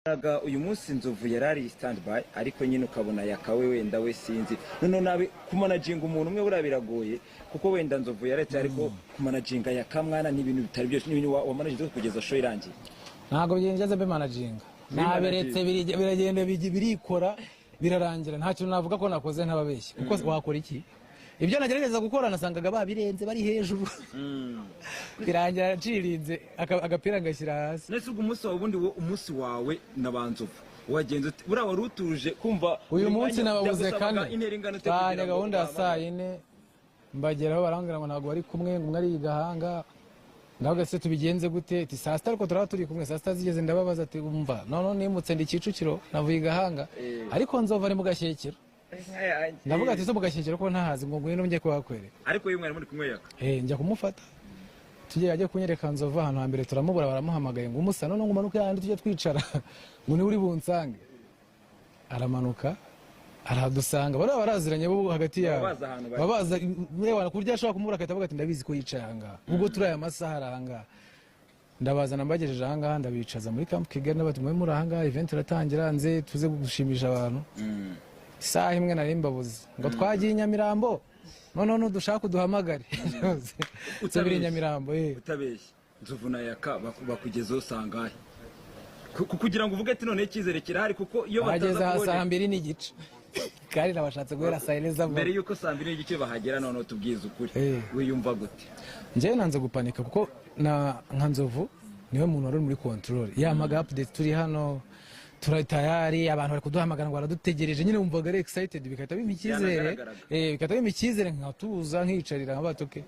Wabonaga uyu munsi Nzovu yari ari stand by, ariko nyine ukabona yakawe wenda we sinzi. Noneho nawe kumanaginga umuntu umwe buriya biragoye, kuko wenda Nzovu yaretse, ariko kumanaginga yakamwana ni ibintu bitari byose, ni ibintu wamanaginze kugeza show irangiye. Ntabwo byigeze mbimanaginga, naberetse biragenda birikora, birarangira. Nta kintu navuga ko nakoze ntababeshye, kuko wakora iki? Ibyo nagerageza gukora nasangaga babirenze, bari hejuru. Birangira ncirinze agapira ngashyira hasi. Nese ubwo umunsi wawe ubundi, umunsi wawe na ba Nzovu wagenze ute? Buriya wari utuje kumva Uyu buri munsi mwanya nababuze byagusabaga kane. intera ingana ute Twanye kugira ngo gahunda ya saa ubahamagare? 4, mbageraho barambwira ngo ntabwo bari kumwe, ngo umwe ari i Gahanga. Ndavuga: "Se tubigenze gute?" Ati: "Saa 6 ariko turaba turi kumwe." Saa 6 zigeze ndababaza ati: "Umva, none nimutse ndi Kicukiro, navuye i Gahanga, ariko Nzova ari mu Gashyekero." Ndavuga ati: "So mu Gashyekero ko ntahazi?" Ngo: "Ngwino njye kuhakwereka." Ariko iyo mwari muri kumwe yaka? Eh, njya kumufata, tujye ajye kunyereka Nzova. Ahantu hambere turamubura, baramuhamagaye ngo: "Umusa, none ngo umanuke ahandi tujye twicara," ngo niwe uri bunsange. Aramanuka aradusanga. Bariya baraziranye bo hagati yabo. Baba bazi ahantu bari. Baba bazi yewe, ku buryo ashobora kumubura agahita avuga ati: "Ndabizi ko yicaye ahangaha, ubwo turi aya masaha ari ahangaha." Ndabazana, mbagejeje ahangaha, ndabicaza muri Camp Kigali, nabati: "Mube muri ahangaha, event iratangira, nze tuze gushimisha abantu." Isaha imwe nari mbabuze, ngo: "Twagiye i Nyamirambo, noneho nudushaka uduhamagare." Nsubira i Nyamirambo. Utabeshye, Nzovu na Yaka bakugezeho sangahe kugira ngo uvuge ati: "Noneho icyizere kirahari"? Kuko iyo Bageze bataza aha kuboneka saa 2:30, kandi nabashatse guhera saa 4 z'amanywa. Mbere y'uko saa 2:30 bahagera, noneho tubwize ukuri, wiyumva gute? Njyewe nanze gupanika, kuko na nka Nzovu niwe muntu wari uri muri control, yampaga update: "Turi hano, turi tayari, abantu bari kuduhamagara ngo baradutegereje." Nyine wumvaga ari excited, bigahita bimpa icyizere. Byanagaragaraga. Bigahita bimpa icyizere, nkatuza, nkiyicarira, nkabaga okay.